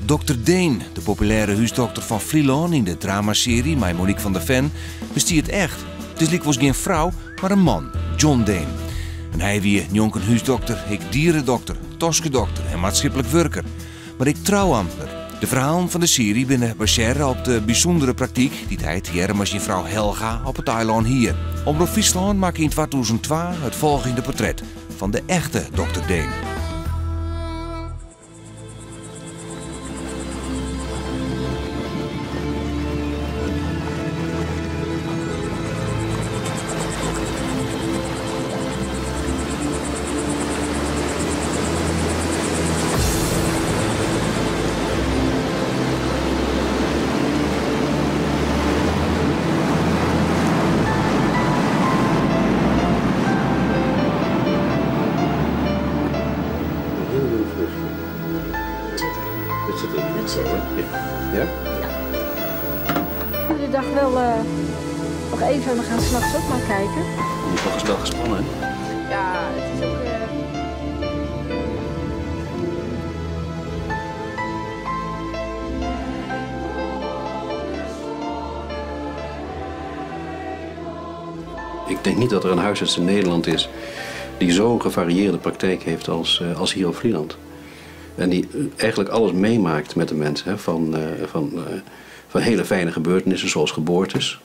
Dokter Deen, de populêre húsdokter fan Flylân yn de dramasearje mei Monique van der Ven, bestiet echt. It is lykwols gjin frou, mar in man, John Deen. En hy wie njonken húsdokter ek dieredokter, toskedokter en maatskiplik wurker, mar ek trouamtner. De ferhalen fan de searje binne basearre op de bysûndere praktyk dy't hy tegearre mei syn frou Helga op it eilân hie. Omrop Fryslân makke yn 2002 it folgjende portret fan de echte dokter Deen. Ja? Ja. Iedere dag wel uh, nog even, we gaan s'nachts ook maar kijken. Je is wel gespannen, hè? Ja, het is ook. Uh... Ik denk niet dat er een huisarts in Nederland is die zo'n gevarieerde praktijk heeft als, eh, als hier op Vlieland. En die eigenlijk alles meemaakt met de mensen. Hè, van, eh, van, eh, van hele fijne gebeurtenissen zoals geboortes.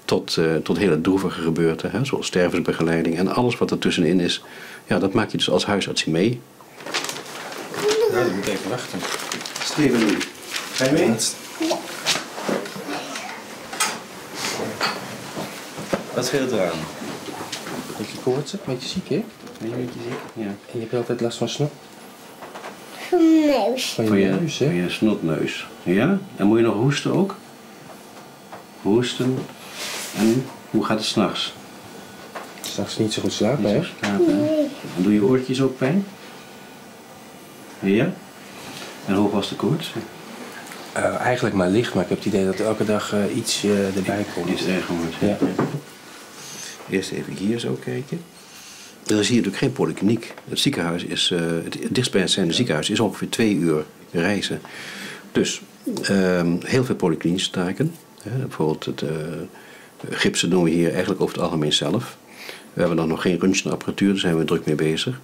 Tot, tot hele droevige gebeurtenissen, hè, zoals stervensbegeleiding. En alles wat ertussenin is, ja, dat maak je dus als huisarts mee. Ja, je moet even wachten. Streven nu. Ga je mee? Ja. Wat scheelt eraan? Beetje koorts, beetje ziek, hè? Ben je een beetje ziek? Ja. En je hebt altijd last van snot? Van neus. Van je neus, hè? Van je snotneus. Ja? En moet je nog hoesten ook? Hoesten. En hoe gaat het s'nachts? S'nachts niet zo goed slapen, Niet hè? zo slapen, hè? Nee. En doe je oortjes ook pijn? Ja? En hoe was de koorts? Eigenlijk maar licht, maar ik heb het idee dat elke dag iets erbij komt. Iets erger wordt. Ja. Eerst even hier zo kijken. Er is hier natuurlijk geen polykliniek. Het ziekenhuis is, het dichtstbijzijnde ziekenhuis is ongeveer 2 uur reizen. Dus heel veel polyklinische taken. Hè, bijvoorbeeld het gipsen doen we hier eigenlijk over het algemeen zelf. We hebben dan nog geen röntgenapparatuur, daar zijn we druk mee bezig.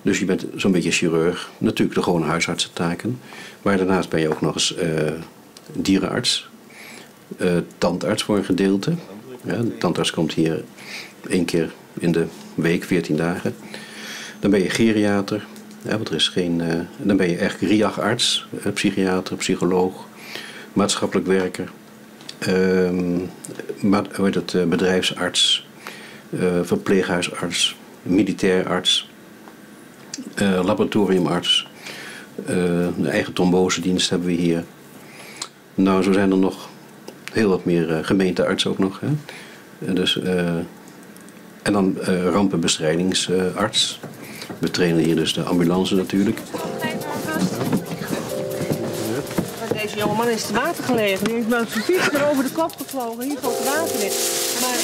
Dus je bent zo'n beetje chirurg. Natuurlijk de gewone huisartsentaken. Maar daarnaast ben je ook nog eens dierenarts. Tandarts voor een gedeelte. Ja, de tandarts komt hier 1 keer in de week, 14 dagen. Dan ben je geriater. Ja, want er is geen, dan ben je eigenlijk RIAG-arts, psychiater, psycholoog, maatschappelijk werker. Maar, hoe heet het, bedrijfsarts, verpleeghuisarts, militair arts, laboratoriumarts, een eigen trombosedienst hebben we hier. Nou, zo zijn er nog heel wat meer gemeentearts ook nog. Hè? Dus, en dan rampenbestrijdingsarts. We trainen hier dus de ambulance natuurlijk. Deze jongeman is te water gelegen. Die heeft met zijn fiets er over de kop gevlogen. Hier valt het water in. Maar...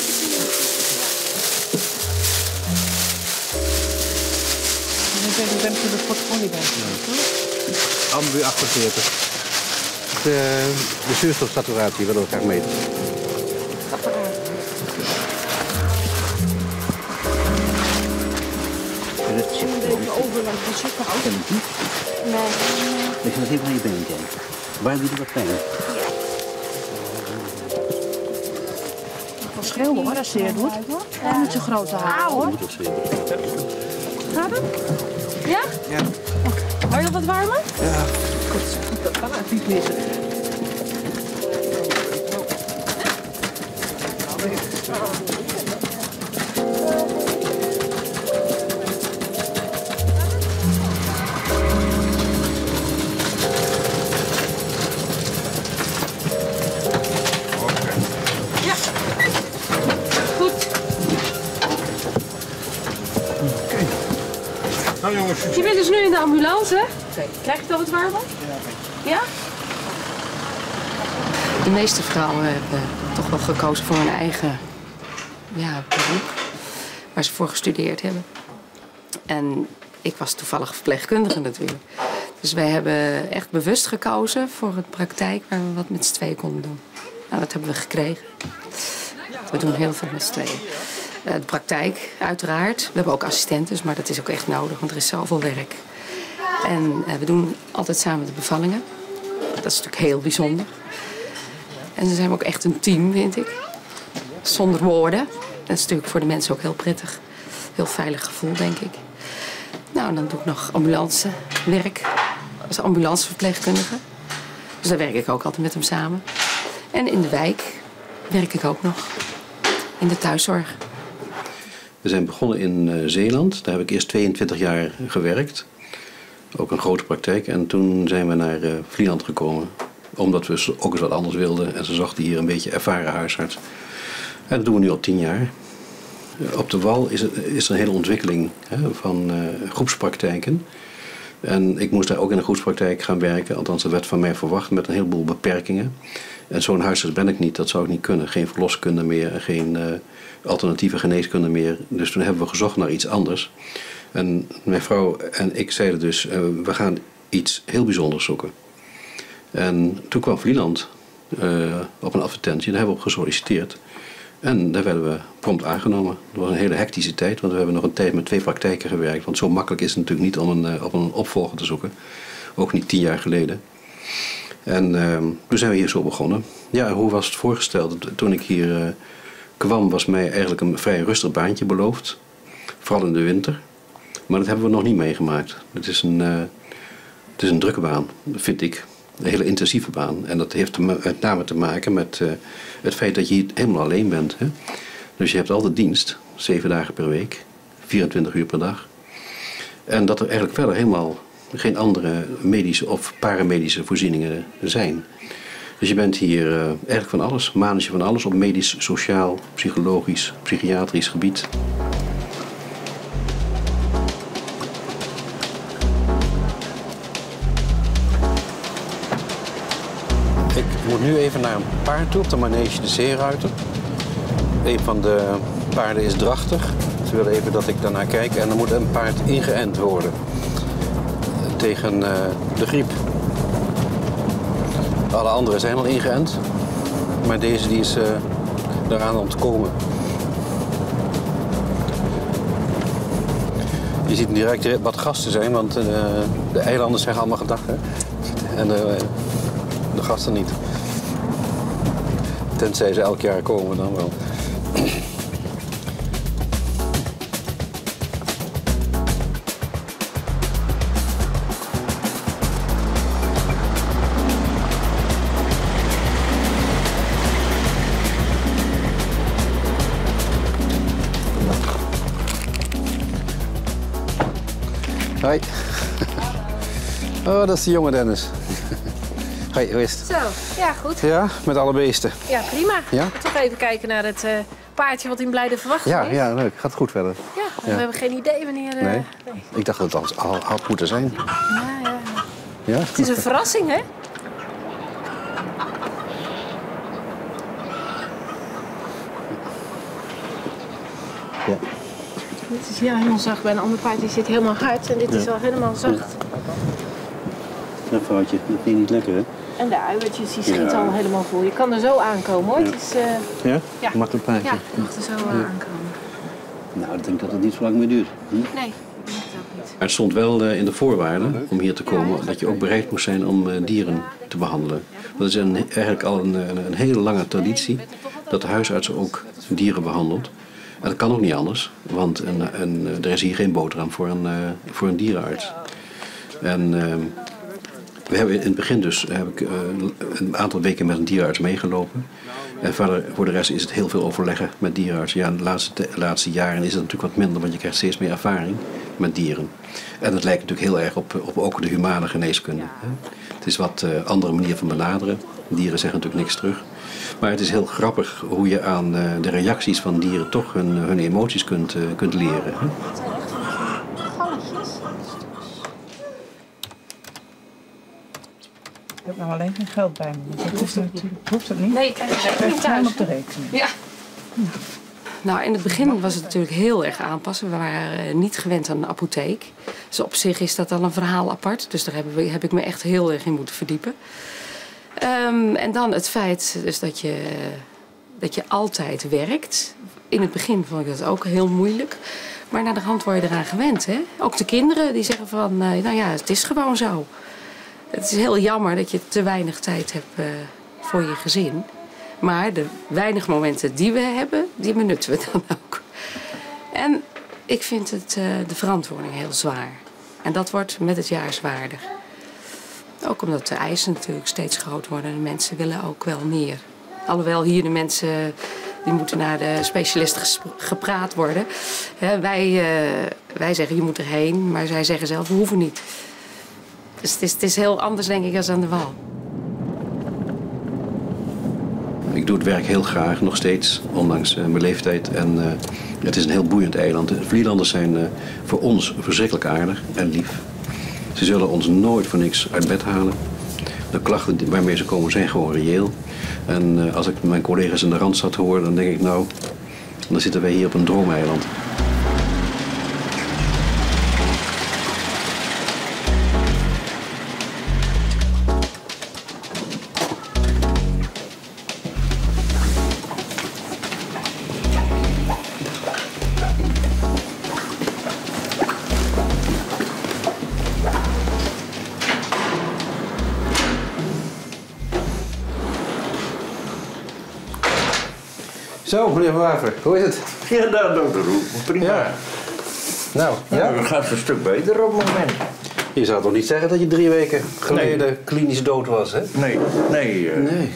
Ik ben voor de portfolio bij. Ja. Ambu 48. De zuurstofsaturatie willen we graag meten. Even over, want het is zo koud. Nee. Ik ga eens even naar je been kijken. Waar doet het wat pijn? Ja. Wel schreeuwen hoor, als het zeer doet. Ja. Niet zo grote haren hoor. Moet dat zeer doen. Gaat het? Ja? Ja. Oké. Word je nog wat warmer? Ja. Goed. Dat kan eigenlijk niet missen. Je bent dus nu in de ambulance, hè? Oké. Krijg je het al wat warmer? Ja? Ja? De meeste vrouwen hebben toch wel gekozen voor hun eigen, ja, beroep, waar ze voor gestudeerd hebben. En ik was toevallig verpleegkundige natuurlijk. Dus wij hebben echt bewust gekozen voor een praktijk waar we wat met z'n tweeën konden doen. Nou, dat hebben we gekregen. We doen heel veel met z'n tweeën. De praktijk, uiteraard. We hebben ook assistentes, maar dat is ook echt nodig, want er is zoveel werk. En we doen altijd samen de bevallingen. Dat is natuurlijk heel bijzonder. En dan zijn we ook echt een team, vind ik. Zonder woorden. Dat is natuurlijk voor de mensen ook heel prettig. Heel veilig gevoel, denk ik. Nou, en dan doe ik nog ambulancewerk. Als ambulanceverpleegkundige. Dus daar werk ik ook altijd met hem samen. En in de wijk werk ik ook nog. In de thuiszorg. We zijn begonnen in Zeeland. Daar heb ik eerst 22 jaar gewerkt. Ook een grote praktijk. En toen zijn we naar Vlieland gekomen. Omdat we ook eens wat anders wilden. En ze zochten hier een beetje ervaren huisarts. En dat doen we nu al 10 jaar. Op de Wal is er een hele ontwikkeling, hè, van groepspraktijken. En ik moest daar ook in een groepspraktijk gaan werken. Althans, dat werd van mij verwacht met een heleboel beperkingen. En zo'n huisarts ben ik niet, dat zou ik niet kunnen. Geen verloskunde meer en geen alternatieve geneeskunde meer. Dus toen hebben we gezocht naar iets anders. En mijn vrouw en ik zeiden dus, we gaan iets heel bijzonders zoeken. En toen kwam Vlieland op een advertentie, daar hebben we op gesolliciteerd. En daar werden we prompt aangenomen. Dat was een hele hectische tijd, want we hebben nog een tijd met 2 praktijken gewerkt. Want zo makkelijk is het natuurlijk niet om een opvolger te zoeken. Ook niet 10 jaar geleden. En toen zijn we hier zo begonnen. Ja, hoe was het voorgesteld? Toen ik hier kwam was mij eigenlijk een vrij rustig baantje beloofd. Vooral in de winter. Maar dat hebben we nog niet meegemaakt. Het is een drukke baan, vind ik. Een hele intensieve baan. En dat heeft met name te maken met het feit dat je hier helemaal alleen bent. Hè? Dus je hebt altijd dienst, 7 dagen per week, 24 uur per dag. En dat er eigenlijk verder helemaal geen andere medische of paramedische voorzieningen zijn. Dus je bent hier eigenlijk van alles, manetje van alles op medisch, sociaal, psychologisch, psychiatrisch gebied. Ik moet nu even naar een paard toe op de manege de Zeeruiter. Een van de paarden is drachtig. Ze willen even dat ik daarnaar kijk en er moet een paard ingeënt worden tegen de griep. Alle anderen zijn al ingeënt, maar deze die is eraan ontkomen. Je ziet direct wat gasten zijn, want de eilanders zeggen allemaal gedag. Hè? En de gasten niet. Tenzij ze elk jaar komen, dan wel. Hoi. Oh, dat is de jonge Dennis. Hoi, hoe is het? Zo, ja, goed. Ja, met alle beesten. Ja, prima. Ja? Toch even kijken naar het paardje wat in blijde verwachting is. Ja, leuk. Gaat goed verder. Ja, want we hebben geen idee wanneer... Nee. Nee. Ik dacht dat het al had moeten zijn. Ja, ja. Ja? Het is een verrassing, hè? Ja. Dit is heel helemaal zacht. Bij een ander paard die zit helemaal hard en dit is al helemaal zacht. Ja, vrouwtje, dat vind je niet lekker, hè? En de uiertjes die schieten al helemaal vol. Je kan er zo aankomen, hoor. Ja. Het is, ja? Ja. Makkelijk paardje. Ja, je mag er zo aankomen. Nou, ik denk dat het niet zo lang meer duurt. Hm? Nee, ik denk het ook niet. Maar het stond wel in de voorwaarden om hier te komen dat je ook bereid moest zijn om dieren te behandelen. Want het is eigenlijk al een hele lange traditie dat de huisartsen ook dieren behandelt. En dat kan ook niet anders, want er is hier geen boterham voor een dierenarts. En we hebben in het begin dus heb ik, een aantal weken met een dierenarts meegelopen. En verder, voor de rest is het heel veel overleggen met dierenartsen. Ja, de laatste jaren is het natuurlijk wat minder, want je krijgt steeds meer ervaring met dieren. En dat lijkt natuurlijk heel erg op ook de humane geneeskunde. Hè? Het is wat andere manier van benaderen. Dieren zeggen natuurlijk niks terug. Maar het is heel grappig hoe je aan de reacties van dieren toch hun emoties kunt leren. Hè? Het zijn echt galletjes. Ik heb nog alleen geen geld bij me. Dat hoeft natuurlijk. Hoeft dat niet? Nee, ik krijg de rekening thuis. op de rekening. Ja. Nou, in het begin was het natuurlijk heel erg aanpassen. We waren niet gewend aan de apotheek. Dus op zich is dat al een verhaal apart. Dus daar heb ik me echt heel erg in moeten verdiepen. En dan het feit dus dat je altijd werkt. In het begin vond ik dat ook heel moeilijk. Maar na de hand word je eraan gewend. Hè? Ook de kinderen die zeggen van, nou ja, het is gewoon zo. Het is heel jammer dat je te weinig tijd hebt voor je gezin. Maar de weinig momenten die we hebben, die benutten we dan ook. En ik vind de verantwoording heel zwaar. En dat wordt met het jaar zwaarder. Ook omdat de eisen natuurlijk steeds groter worden en de mensen willen ook wel meer. Alhoewel hier de mensen die moeten naar de specialist gepraat worden. Hè, wij zeggen je moet erheen, maar zij zeggen zelf we hoeven niet. Dus het is heel anders denk ik als aan de wal. Ik doe het werk heel graag, nog steeds, ondanks mijn leeftijd. En het is een heel boeiend eiland. De Vlielanders zijn voor ons verschrikkelijk aardig en lief. Ze zullen ons nooit voor niks uit bed halen. De klachten waarmee ze komen zijn gewoon reëel. En als ik mijn collega's in de Randstad hoor, dan denk ik nou, dan zitten wij hier op een droomeiland. Zo, meneer Van Waver, hoe is het? Ja, daar, dokter Roel. Prima. Ja. Nou, ja? Het gaat een stuk beter op het moment. Je zou toch niet zeggen dat je 3 weken geleden nee. Klinisch dood was, hè? Nee, nee. Nee.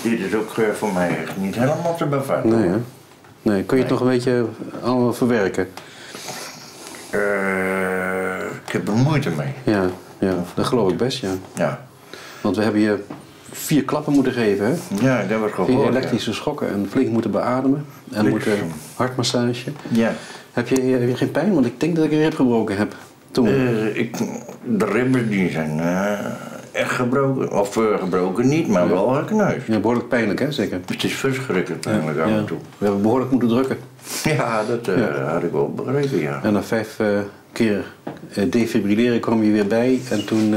Dit is ook voor mij echt niet helemaal te bevatten. Nee, hè? Nee. Kun je het nog een beetje allemaal verwerken? Ik heb er moeite mee. Ja, ja, dat geloof ik best, ja. Ja. Want we hebben je 4 klappen moeten geven, hè? Ja, dat wordt gehoord. 4 elektrische ja. schokken en flink moeten beademen. En moeten hartmassage. Ja. Heb je geen pijn? Want ik denk dat ik een rib gebroken heb toen. De ribben die zijn echt gebroken. Of gebroken niet, maar wel gekneusd. Ja, behoorlijk pijnlijk, hè? Zeker. Het is verschrikkelijk pijnlijk af en toe. We hebben behoorlijk moeten drukken. Ja, dat had ik wel begrepen, ja. En na 5 keer defibrilleren kwam je weer bij en toen...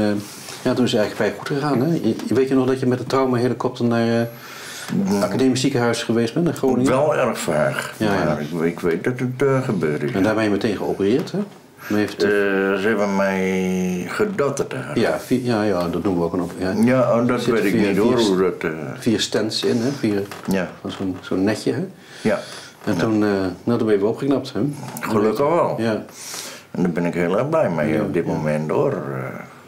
Ja, toen is het eigenlijk vrij goed gegaan. Hè? Weet je nog dat je met de traumahelikopter naar het academisch ziekenhuis geweest bent in Groningen? Wel erg vaag, ja, maar ja. Ik weet dat het gebeurd is. En daar ben je meteen geopereerd, hè? Heeft... Ze hebben mij gedotterd daar. Ja, ja, dat noemen we ook een op. Ja, ja oh, dat weet ik niet hoor. Hoe dat, 4 stents in, hè? 4, ja. Zo'n netje, hè? Ja. En toen, nou, toen ben je weer opgeknapt, hè? Gelukkig wel. Ja. En daar ben ik heel erg blij mee op dit moment, hoor.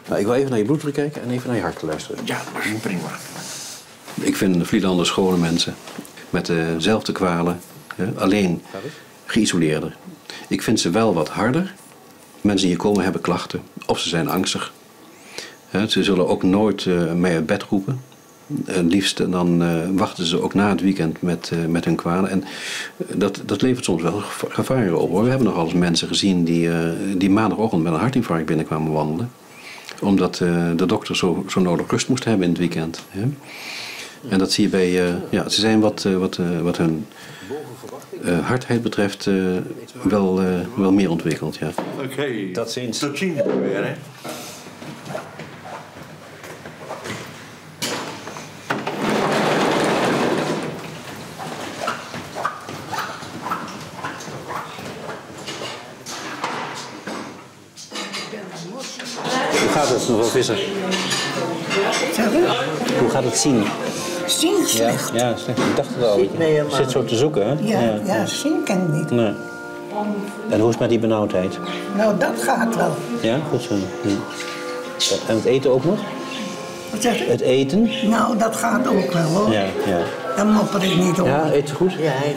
Nou, ik wil even naar je bloeddruk kijken en even naar je hart luisteren. Ja, dat is prima. Ik vind de Vlielanders schone mensen. Met dezelfde kwalen, hè, alleen geïsoleerder. Ik vind ze wel wat harder. Mensen die hier komen hebben klachten. Of ze zijn angstig. Hè, ze zullen ook nooit mij uit bed roepen. Het liefst dan wachten ze ook na het weekend met hun kwalen. En dat levert soms wel gevaren op, hoor. We hebben nogal eens mensen gezien die maandagochtend met een hartinfarct binnenkwamen wandelen. Omdat de dokter zo nodig rust moest hebben in het weekend. Hè? En dat zie je bij... ja, ze zijn wat hun hardheid betreft wel meer ontwikkeld. Ja. Oké. Tot ziens. Tot ziens weer, hè. Hoe gaat het, mevrouw Visser? Hoe gaat het zien? Zien slecht. Ja, slecht. Ik dacht het al. Je zit zo te zoeken, hè? Ja, ja, zien kan ik niet. Nee. En hoe is het met die benauwdheid? Nou, dat gaat wel. Ja, goed zo. Ja. En het eten ook nog? Wat zeg je? Het eten? Nou, dat gaat ook wel, hoor. Ja, ja. Daar mopper ik niet op. Ja, eet ze goed? Ja, ik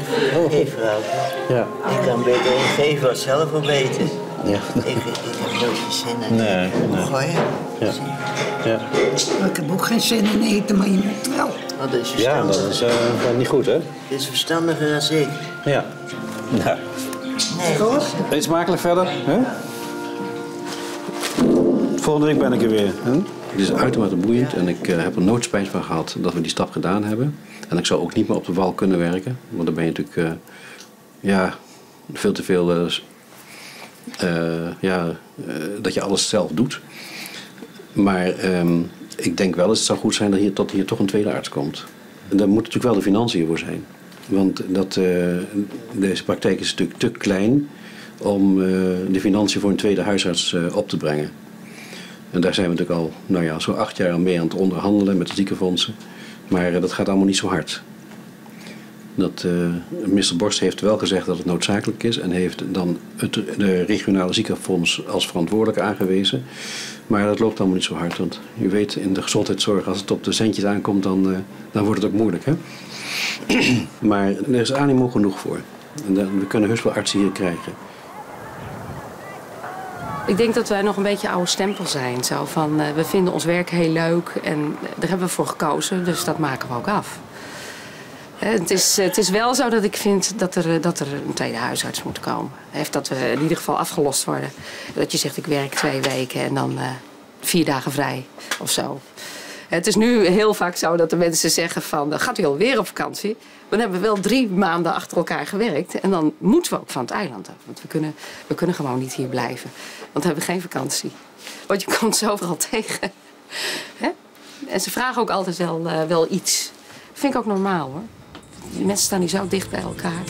geef wel. Ja. Ik kan beter ingeven als zelf wel weten. Ja. Ik heb nooit geen zin in nee. gooien. Ja. Ja. Ik heb ook geen zin in eten, maar je moet wel. Oh, dat is ja, dat is niet goed, hè? Dit is verstandiger dan ik. Ja. Nou. Nee. Goed. Eet smakelijk verder, hè? Volgende week ben ik er weer. Hè? Het is uitermate boeiend en ik heb er nooit spijt van gehad dat we die stap gedaan hebben. En ik zou ook niet meer op de wal kunnen werken, want dan ben je natuurlijk ja, veel te veel ja, dat je alles zelf doet. Maar ehm, ik denk wel eens het zou goed zijn dat hier, dat hier toch een tweede arts komt. En daar moet natuurlijk wel de financiën voor zijn. Want dat, deze praktijk is natuurlijk te klein om de financiën voor een tweede huisarts op te brengen. En daar zijn we natuurlijk al nou ja, zo'n 8 jaar mee aan het onderhandelen met de ziekenfondsen. Maar dat gaat allemaal niet zo hard. Dat, minister Borst heeft wel gezegd dat het noodzakelijk is en heeft dan het de regionale ziekenfonds als verantwoordelijk aangewezen. Maar dat loopt allemaal niet zo hard, want je weet in de gezondheidszorg, als het op de centjes aankomt, dan, dan wordt het ook moeilijk. Hè? Maar er is animo genoeg voor. En we kunnen heus wel artsen hier krijgen. Ik denk dat wij nog een beetje oude stempel zijn. Zo van, we vinden ons werk heel leuk en daar hebben we voor gekozen, dus dat maken we ook af. Het is wel zo dat ik vind dat er een tweede huisarts moet komen. Dat we in ieder geval afgelost worden. Dat je zegt, ik werk 2 weken en dan 4 dagen vrij of zo. Het is nu heel vaak zo dat de mensen zeggen van, gaat u alweer op vakantie? Maar dan hebben we wel 3 maanden achter elkaar gewerkt. En dan moeten we ook van het eiland af. Want we kunnen gewoon niet hier blijven. Want dan hebben we geen vakantie. Want je komt ze overal tegen. Hè? En ze vragen ook altijd wel iets. Dat vind ik ook normaal, hoor. Die mensen staan hier zo dicht bij elkaar.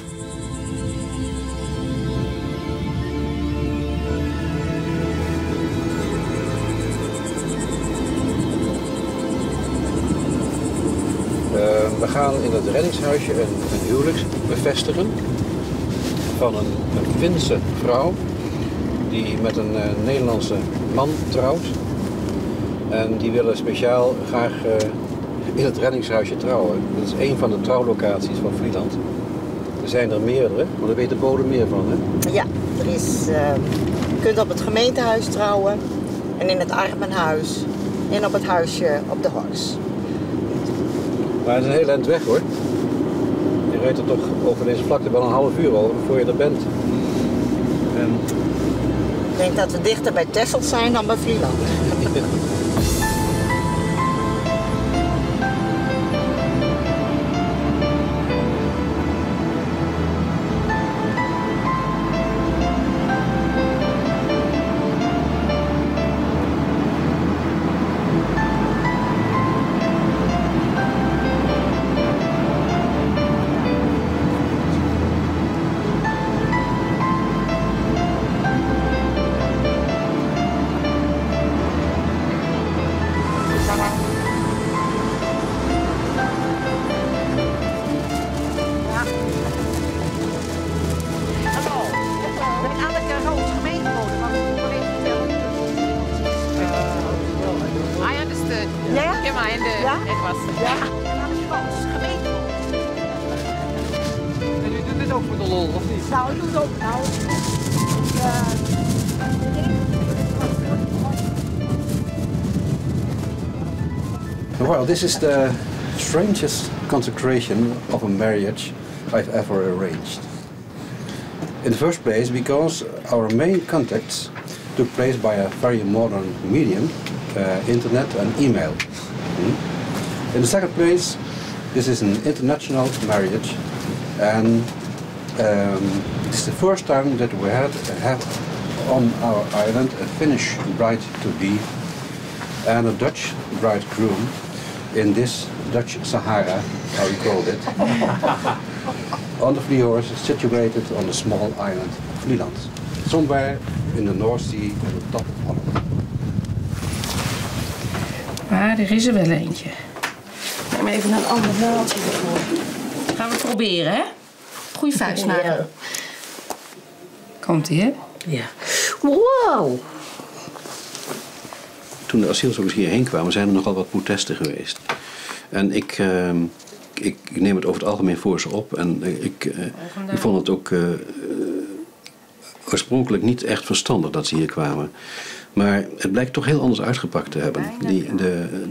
We gaan in het reddingshuisje een huwelijk bevestigen van een Finse vrouw die met een Nederlandse man trouwt. En die willen speciaal graag in het reddingshuisje trouwen. Dat is een van de trouwlocaties van Vlieland. Er zijn er meerdere, maar daar weet de bode meer van, hè? Ja, er is, je kunt op het gemeentehuis trouwen en in het armenhuis en op het huisje op de Hors. Maar het is een heel eind weg, hoor. Je rijdt er toch over deze vlakte wel een half uur al voor je er bent. En... Ik denk dat we dichter bij Texel zijn dan bij Vlieland. Ja. Well, this is the strangest consecration of a marriage I've ever arranged. In the first place, because our main contacts took place by a very modern medium, internet and email. In the second place, this is an international marriage, and it's the first time that we have on our island a Finnish bride-to-be and a Dutch bridegroom in this Dutch Sahara, how we called it, on the Vliehors, situated on the small island Vlieland, somewhere in the North Sea on the top of Holland. Maar er is er wel eentje. Neem even een ander naaldje ervoor. Gaan we proberen, hè? Goeie vuist maken. Ja. Komt-ie, hè? Ja. Wow! Toen de asielzoekers hierheen kwamen, zijn er nogal wat protesten geweest. En ik neem het over het algemeen voor ze op. En ik vond het ook oorspronkelijk niet echt verstandig dat ze hier kwamen. Maar het blijkt toch heel anders uitgepakt te hebben.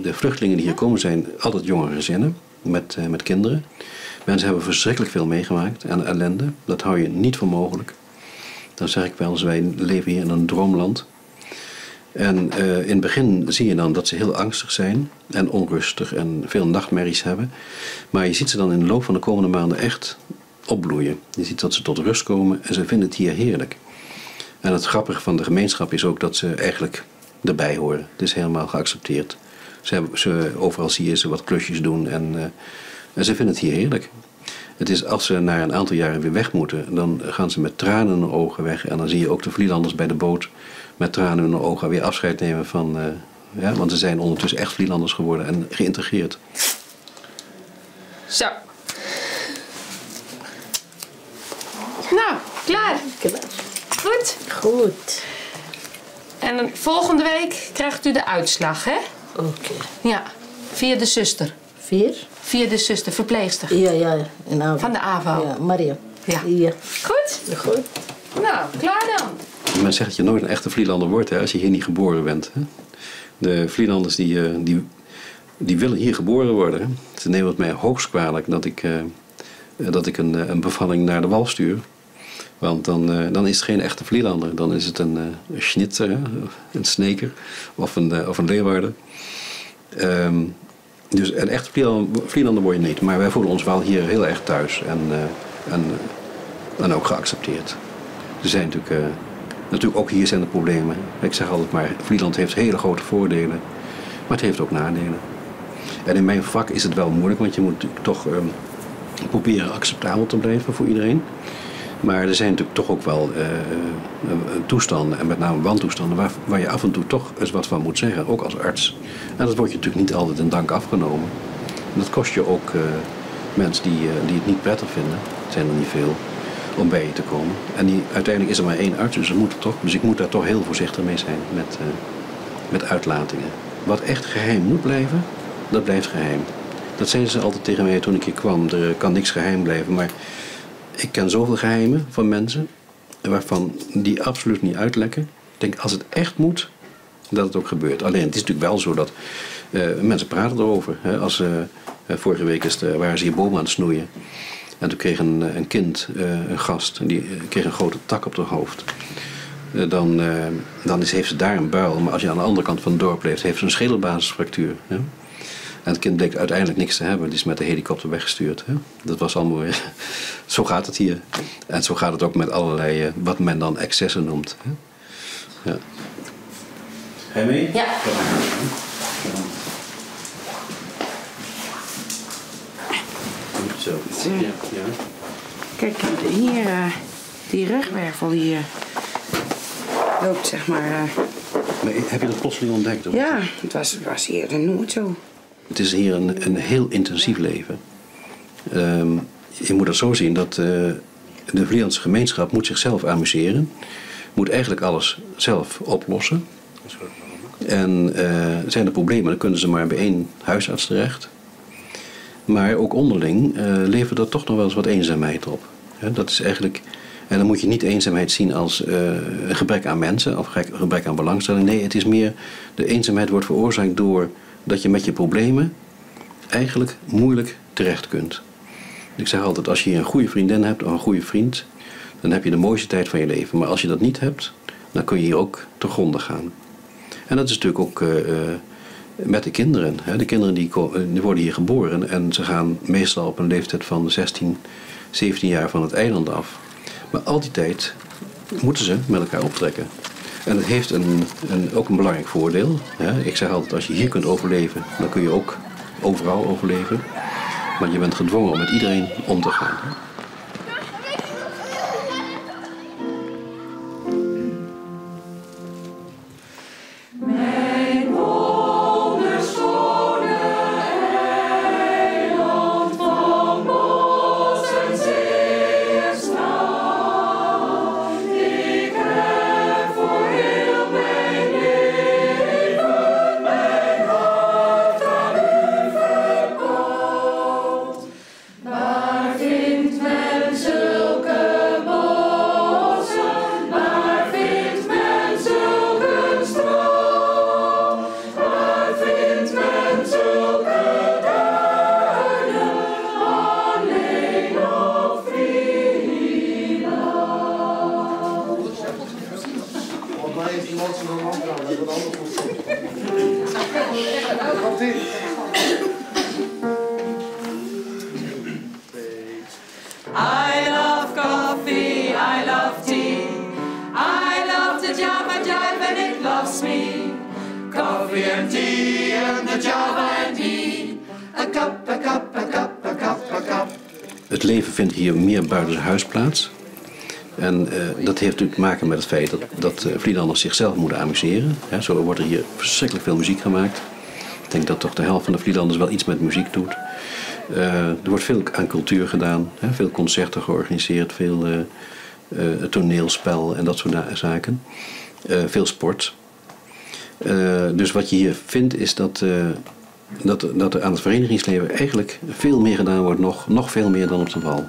De vluchtelingen die hier komen zijn altijd jonge gezinnen met kinderen. Mensen hebben verschrikkelijk veel meegemaakt en ellende. Dat hou je niet voor mogelijk. Dan zeg ik wel eens, wij leven hier in een droomland. En in het begin zie je dan dat ze heel angstig zijn en onrustig en veel nachtmerries hebben. Maar je ziet ze dan in de loop van de komende maanden echt opbloeien. Je ziet dat ze tot rust komen en ze vinden het hier heerlijk. En het grappige van de gemeenschap is ook dat ze eigenlijk erbij horen. Het is helemaal geaccepteerd. Ze hebben, ze, overal zie je ze wat klusjes doen en, eh, en ze vinden het hier heerlijk. Het is als ze na een aantal jaren weer weg moeten, dan gaan ze met tranen in hun ogen weg. En dan zie je ook de Vlielanders bij de boot met tranen in hun ogen weer afscheid nemen van. Eh, ja, want ze zijn ondertussen echt Vlielanders geworden en geïntegreerd. Zo. Nou, klaar. Goed? Goed. En dan volgende week krijgt u de uitslag, hè? Oké. Ja, via de zuster. Vier? Via de zuster, verpleegster. Ja, ja. In AVO. Van de AVO. Ja, Maria. Ja. Ja. Goed? Goed. Nou, klaar dan. Men zegt dat je nooit een echte Vlielander wordt hè, als je hier niet geboren bent. Hè. De Vlielanders die, eh, die, die willen hier geboren worden. Hè. Ze nemen het mij hoogst kwalijk dat ik, eh, dat ik een, eh, een bevalling naar de wal stuur. Want dan, dan is het geen echte Vlielander. Dan is het een schnitzer, hè, een sneker of een, of een leeuwarder. Dus een echte Vlielander word je niet. Maar wij voelen ons wel hier heel erg thuis en, en, en ook geaccepteerd. Er zijn natuurlijk, natuurlijk ook hier zijn er problemen. Ik zeg altijd maar, Vlieland heeft hele grote voordelen, maar het heeft ook nadelen. En in mijn vak is het wel moeilijk, want je moet natuurlijk toch ehm, proberen acceptabel te blijven voor iedereen. Maar er zijn natuurlijk toch ook wel eh, toestanden, en met name wantoestanden, waar, waar je af en toe toch eens wat van moet zeggen, ook als arts. En dat wordt je natuurlijk niet altijd in dank afgenomen. En dat kost je ook mensen die, die het niet prettig vinden, het zijn er niet veel, om bij je te komen. En die, uiteindelijk is er maar één arts, dus, dat moet toch, dus ik moet daar toch heel voorzichtig mee zijn met, met uitlatingen. Wat echt geheim moet blijven, dat blijft geheim. Dat zeiden ze altijd tegen mij toen ik hier kwam. Er kan niks geheim blijven. Maar ik ken zoveel geheimen van mensen waarvan die absoluut niet uitlekken. Ik denk, als het echt moet, dat het ook gebeurt. Alleen, het is natuurlijk wel zo dat eh, mensen praten erover. Hè. Als, eh, vorige week is de, waren ze hier bomen aan het snoeien. En toen kreeg een, een kind, een gast, die kreeg een grote tak op haar hoofd. Dan, dan is, heeft ze daar een buil. Maar als je aan de andere kant van het dorp leeft, heeft ze een schedelbasisfractuur. Hè? En het kind bleek uiteindelijk niks te hebben. Die is met de helikopter weggestuurd. Hè? Dat was allemaal weer. Zo gaat het hier. En zo gaat het ook met allerlei, eh, wat men dan excessen noemt. Hè? Ja. Ga je mee? Ja. Goed zo. Ja, ja. Kijk, hier, eh, die rugwervel die eh, loopt zeg maar. Maar heb je dat plotseling ontdekt? Of? ja, het was, was eerder nooit zo. Het is hier een, een heel intensief leven. Ehm, je moet dat zo zien dat eh, de Vlielandse gemeenschap moet zichzelf amuseren. Moet eigenlijk alles zelf oplossen. En eh, zijn er problemen, dan kunnen ze maar bij één huisarts terecht. Maar ook onderling eh, levert dat toch nog wel eens wat eenzaamheid op. Dat is eigenlijk, en dan moet je niet eenzaamheid zien als een gebrek aan mensen of gebrek aan belangstelling. Nee, het is meer, de eenzaamheid wordt veroorzaakt door dat je met je problemen eigenlijk moeilijk terecht kunt. Ik zeg altijd, als je een goede vriendin hebt of een goede vriend, dan heb je de mooiste tijd van je leven. Maar als je dat niet hebt, dan kun je hier ook te gronden gaan. En dat is natuurlijk ook eh, eh, met de kinderen. Hè. De kinderen die, die worden hier geboren en ze gaan meestal op een leeftijd van 16, 17 jaar van het eiland af. Maar al die tijd moeten ze met elkaar optrekken. En dat heeft een, een, ook een belangrijk voordeel. Hè. Ik zeg altijd, als je hier kunt overleven, dan kun je ook overal overleven. Want je bent gedwongen om met iedereen om te gaan. Hè. I love coffee, I love tea. I love coffee and tea and the java and me. A cup, a cup, a cup, a cup, a cup. Het leven vindt hier meer buitenshuis plaats. En dat heeft natuurlijk te maken met het feit dat Vlielanders zichzelf moeten amuseren. Hè, zo wordt er hier verschrikkelijk veel muziek gemaakt. Ik denk dat toch de helft van de Vlielanders wel iets met muziek doet. Er wordt veel aan cultuur gedaan, hè, veel concerten georganiseerd, veel toneelspel en dat soort zaken. Veel sport. Dus wat je hier vindt is dat er aan het verenigingsleven eigenlijk veel meer gedaan wordt, nog veel meer dan op de wal.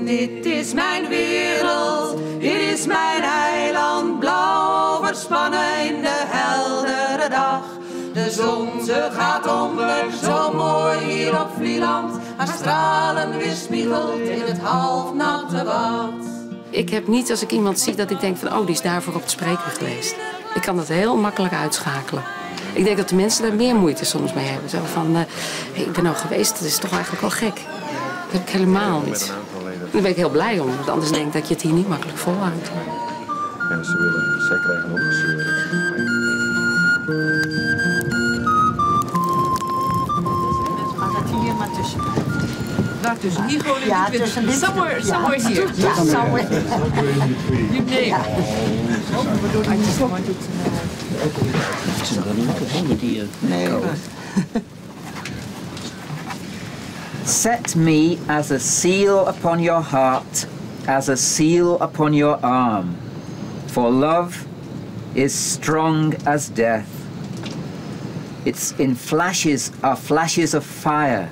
Dit is mijn wereld, dit is mijn eiland, blauw overspannen in de heldere dag. De zon, ze gaat onder, zo mooi hier op Vlieland, haar stralen weerspiegelt in het halfnatte wad. Ik heb niet als ik iemand zie dat ik denk van, oh, die is daarvoor op het spreekuur geweest. Ik kan dat heel makkelijk uitschakelen. Ik denk dat de mensen daar meer moeite soms mee hebben. Zo van, hey, ik ben nou geweest, dat is toch eigenlijk wel gek. Dat heb ik helemaal niet. Daar ben ik heel blij om, want anders denk ik dat je het hier niet makkelijk volhoudt. Ja, zij krijgen ook een zeuren. Maar dat hier maar tussen. Daar tussen. Hier gewoon in Ja, die tussen dit. Somewhere, Ja. somewhere here. Ja, somewhere. You name it. I just wanted to know. Het is nog niet makkelijk, hè, met die Nee. kou. Set me as a seal upon your heart, as a seal upon your arm. For love is strong as death. It's in flashes are flashes of fire.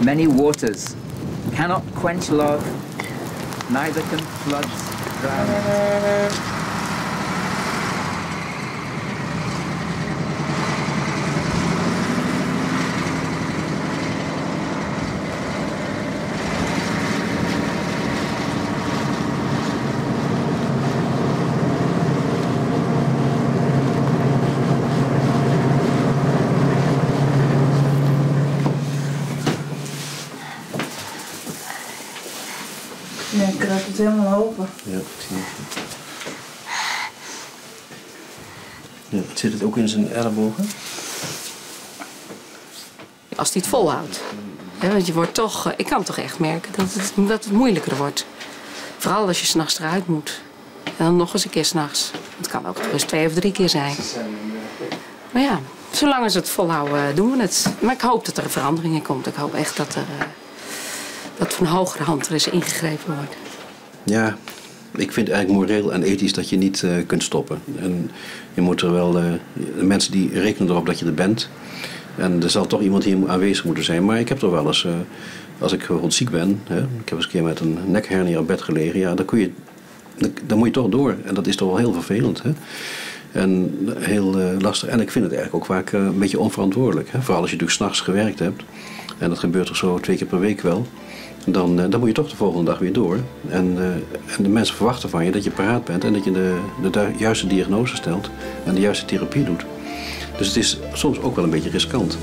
Many waters cannot quench love, neither can floods drown it. Ja, ik krijg het helemaal open. Ja, ik zie het. Ja, zit het ook in zijn ellebogen? Als hij het volhoudt. Hè, want je wordt toch, ik kan toch echt merken dat het moeilijker wordt. Vooral als je 's nachts eruit moet. En dan nog eens een keer 's nachts. Het kan ook eens 2 of 3 keer zijn. Maar ja, zolang ze het volhouden, doen we het. Maar ik hoop dat er een verandering in komt. Ik hoop echt dat van hogere hand er eens ingegrepen wordt. Ja, ik vind eigenlijk moreel en ethisch dat je niet kunt stoppen. En je moet er wel, de mensen die rekenen erop dat je er bent. En er zal toch iemand hier aanwezig moeten zijn. Maar ik heb toch wel eens, als ik bijvoorbeeld ziek ben, hè, ik heb eens een keer met een nekhernia op bed gelegen, ja, dan moet je toch door. En dat is toch wel heel vervelend. Hè? En heel lastig. En ik vind het eigenlijk ook vaak een beetje onverantwoordelijk. Hè? Vooral als je natuurlijk 's nachts gewerkt hebt. En dat gebeurt toch zo 2 keer per week wel. Dan moet je toch de volgende dag weer door. En de mensen verwachten van je dat je paraat bent en dat je de juiste diagnose stelt en de juiste therapie doet. Dus het is soms ook wel een beetje riskant.